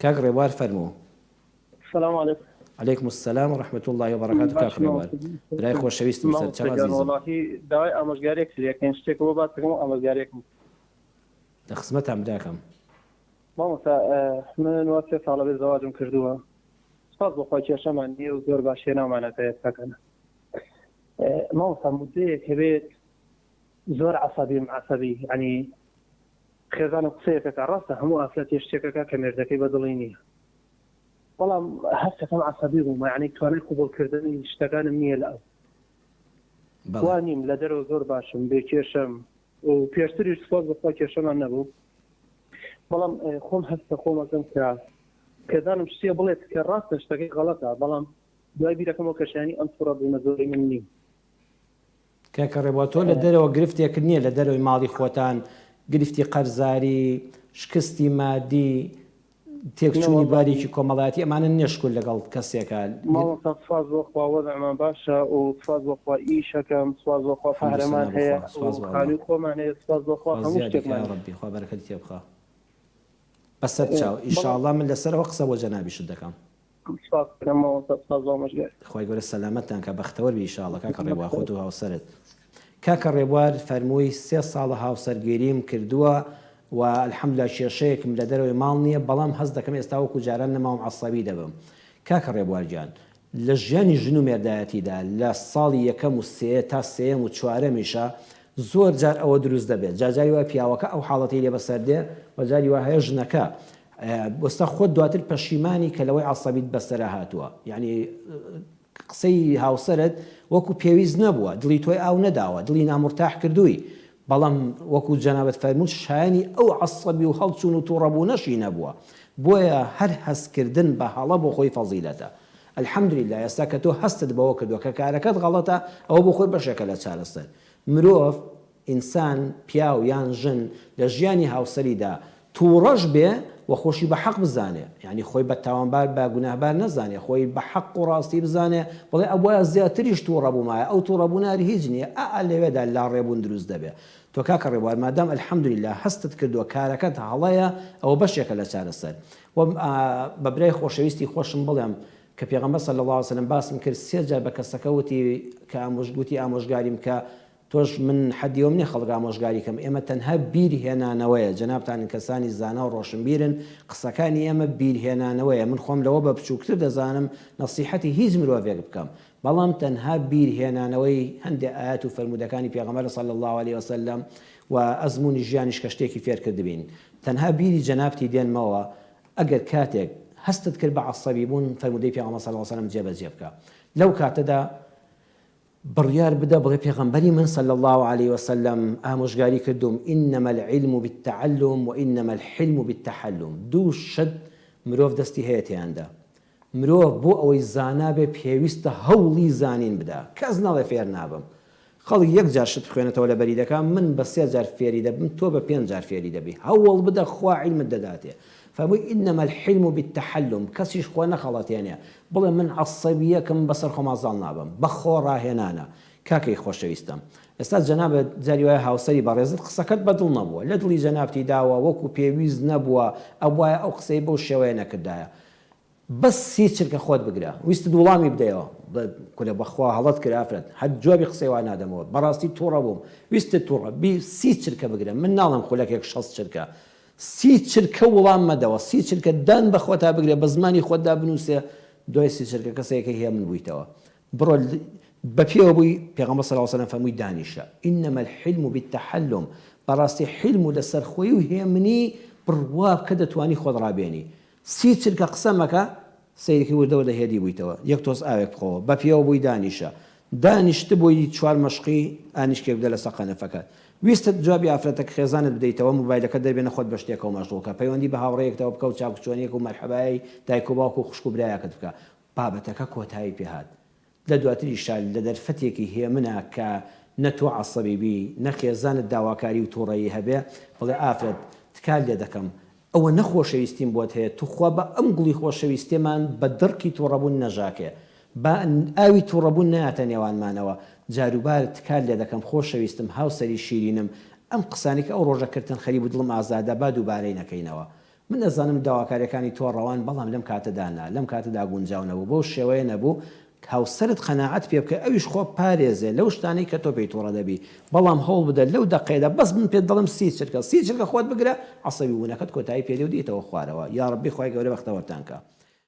کاک ڕێبوار فەرموو. سلام علیکم. علیکم السلام و رحمة اللە و بەرەکاتو کاک باشی ڕێبوار مامۆستا برای خۆشەویستم مامۆستا سەرچاو گیان ئەزیزم. وەڵاهی داوای ئامۆژگاریەک لێکەین شتێکە بۆ باس بکەم و ئامۆژگاریەکم. لە خزمەتام براکەم. مامۆستا من وا سێ ساڵە بێ زەواجم کردووە سوپاس بۆ خوا کێشەمان نییە و زۆر باش هێناومانەتە ئێستاکەنە مامۆستا مدەیەک هەبێت زۆر عەسەبیم عەسەبی یعنی خێزانم قسەیەکەکە ڕاستە هەموو ئافرەتێ شتێکەکە کە مێردەکەی بەدڵی نییە بەڵام هەستەکەم عەسەبی بووم یعنی توانای قبوڵکردنی شتەکانم نییە لە ئەو وا نیم لە دەرەوە زۆر باشم بێ کێشەم و پێشتریش سوپاس بەخوا کێشەمان نەبوو بەڵام خۆم هەست بە خۆم ئەکەم کە خێزانم شتێ بڵێت کە ڕاستە شتەکەی غەڵەتە بەڵام دوای بیرەکەمەوە کە شایانی ئەم توڕە بوونە زۆرەی من نیم. کاکە ڕێبوار تۆ لە دەرەوە گرفتێکت نییە لە دەرەوەی ماڵی خۆتان گرفتی قەرزاری شکستی مادی تێکچوونی بارێکی کۆمەڵایەتی ئەمانە نییە شکور لەگەڵ کەسێکە. مامۆستا سوپاس بۆ خوا وەزعمان باشە و سوپاس بۆ خوا ئیشەکەم سوپاس بۆ خوا پارەمان هەیە و خانووی خۆمان هەیە سوپاس بۆ خوا خوا هەموو زیادی کا شتێکمان یا هەیە. ڕەبی خوا بەرەکەتی تێ بخا بەسەر چاو بەڵام ئیشاڵڵا من لەسەرەوە قسە بۆ جەنابیشت دەکەم. سوپاس دەکەم مامۆستا سوپاس بۆ ئامۆژگاری. خوای گەورە سەلامەتتان کا بەختەوەر بی ئیشاڵڵا کاکە ڕێبوار خۆت و هاوسەرت. کاکە ڕێبوار فەرمووی سێ ساڵە هاوسەرگیریم کردووە و الحمدللە کێشەیەکم لە دەرەوەی ماڵ نییە بەڵام هەست دەکەم ئێستا وەکو جاران نەماوم عەسەبی دەبم کاکە ڕێبوار گیان لە ژیانی ژن و مێردایەتیدا لە ساڵی یەکەم و سێ تا سێیەم و چوارەمیشا زۆر جار ئەوە دروست دەبێت جا جاری وایە پیاوەکە ئەو حاڵەتەی لێ بەسەر دێ و جاری وا هەیە ژنەکە ئێستا خۆت دواتر پەشیمانی کە لەوەی عەسەبیت بەسەرا هاتووە یعنی قسەی هاوسەرت وەکو پێویست نەبووە، دڵی تۆی ئاو نەداوە، دڵی نامورتاح کردووی، بەڵام وەکو جەنابت فەرمووت شایەنی ئەو عەسەبی و هەڵچوون و توڕەبوونەشی نەبووە، بۆیە هەر هەستکردن بە هەڵە بۆ خۆی فەزیلەتە. الحمدللە ئێستا کە تۆ هەستت بەوە کردووە کە کارەکەت غەڵەتە ئەوە بۆ خۆی بەشێکە لە چارەسەر. مرۆڤ ئینسان، پیاو یان ژن، لە ژیانی هاوسەریدا تووڕەش بێ و خۆشی بە حەق بزانێ، یانی خۆی بە تاوانبار بە گوناهبار نەزانێ، خۆی بە حەق و ڕاستی بزانێ، بڵێ ئەبوایە زیاتریش تووڕە بوومایە، ئەو تووڕەبوونە هەر هیچ نییە، ئا ئا لەوێدا لاڕێبوون دروست دەبێ. تۆ کاکە ڕێبوار مادام الحمدللە هەستت کردووە کارەکەت هەڵەیە، ئەوە بەشێکە لە چارەسەر. وە بە برای خۆشەویستی خۆشم بڵێم کە پێغەمبەر صلی اللە علیە وسلم باسم کرد سێ جار بە کەسەکە وتی کە ئامۆژ وتی ئامۆژگاریم کە تۆش من حەدی ئەوەم نیە خەڵک ئامۆژگاری کەم ئێمە تەنها بیر هێنانەوەیە جەنابتان کەسانی زانا و ڕۆشنبیرن قسەکانی ئێمە بیر هێنانەوەیە من خۆم لەوە بە بچوکتر دەزانم نەسیحەتی هیچ مرۆڤێک بکەم بەڵام تەنها بیر هێنانەوەی هەندێ ئایەت و فەرموودەکانی پێغەمبەر صلی اللە علیە وسلم و ئەزموونی ژیانیش کە شتێکی فێر کردبین تەنها بیری جەنابتی دێنمەوە ئەگەر کاتێک هەستت کرد بە عەسەبی بوون فەرموودەی پێغەمبەر صلی اللە علیە وسلم جێبەجێ بکە لەو کاتەدا بڕیار بدە بڵێ پێغەمبەری من صلی اللە علیە وسلم ئامۆژگاری کردووم انما العلم بالتعلم وانما الحلم بالتحلم دوو شت مرۆڤ دەستی هەیە تێیاندا مرۆڤ بۆ ئەوەی زانا بێ پێویستە هەوڵی زانین بدا کەس نەڵێ فێر نابم خەڵک یەک جار شت بخوێنێتەوە لەبەری دەکا من بە سێ جار فێری دەبم تۆ بە پێنج جار فێری دەبی هەوڵ بدە خوا عیلمت دەداتێ فەرمووی انما الحلم بالتحلم کەسیش خۆ نەخەڵەتێنێ بڵێ من عەسەبیەکم بەسەر خۆما زاڵ نابم بە خۆ ڕاهێنانە کاکەی خۆشەویستم ئێستا جەنابت جاری وایە هاوسەری بەڕێزت قسەکەت بە دڵ نەبووە لە دڵی جەنابتی داوە وەکو پێویست نەبووە ئەبوایە ئەو قسەی بەو شێوەیە نەکردایە بەس سی چرکە خۆت بگرە ویستت وڵامی بدەیەوە بڵێ کورە بەخوا هەڵەت کرد ئافرەت هەر جوابی قسەی وا نادەمەوە بەڕاستی توڕە بووم ویستت توڕە بی سی چرکە بگرە من ناڵێم خولەکێک شەست چرکە سی چرکە وڵام مەدەوە سی چرکە دان بە خۆتا بگرە بە زمانی خۆتدا بنووسێ دوای سی چرکە کەسێکەی هێمن بوویتەوە بڕۆ بە پێوە بووی پێغەمبەر صلی اللە علیە وسلم فەرمووی دانیشە انما الحلم بالتحلم بەڕاستی حیلم و لەسەرخۆیی و هێمنی بڕوا بکە دەتوانی خۆت ڕابێنی سی چرکە قسە مەکە، سەیرکەی وردە وردە هێدی بوویتەوە، یەک تۆز ئاوێک بخۆوە، بە پێوە بووی دانیشە، دانیشتبووی چوار مەشقی ئانیشکێک بدە لەسەر قەنەفەکەت، ویستت جوابی ئافرەتەک خێزانت بدەیتەوە موبایلەکەت دەربێنە خۆت بە شتێکەوە مەشغوڵ کە، پەیوەندی بە هاوڕێیەکتەوە بکە و چاکوچۆنیەک و مەرحەبایەی دایک و باوک و خوشک و برایەکت بکە، بابەتەکە کۆتایی پێهات. لە دواتریشا لە دەرفەتێکی هێمنا کە نە تۆ عەسەبی بی نە خێزانت داواکاری و توڕەیی هەبێ بڵێ ئافرەت تکات لێ دەکەم ئەوە نە خۆشەویستیم بۆت هەیە توخوا با ئەم گوڵی خۆشەویستیەمان بە دڕکی توڕەبوون نەژاکێ با ئاوی توڕەبوون نەیاتە نێوانمانەوە جاروبار تکات لێ دەکەم خۆشەویستم هاوسەری شیرینم ئەم قسانەی کە ئەو ڕۆژە کردتن خەریبوو دڵم ئازادا با دووبارەی نەکەینەوە. من ئەزانم داواکاریەکانی تۆ ڕەوان بەڵام لەم کاتەدا نا لەم کاتەدا گونجاو نەبوو بەو شێوەیە نەبوو هاوسەرت قەناعەت پێ بکە ئەویش خۆ پارێزێ لەو شتانەی کە تۆ پێی توڕە دەبی بەڵام هەوڵ بدە لەو دەقەیەدا بەس من پێت دەڵێم سی چرکە سی چرکە خۆت بگرە عەسەبی بوونەکەت کۆتایی پێ دێ و دێیتەوە خوارەوە یاڕەبی خوای گەورە بەختەوەرتان کا.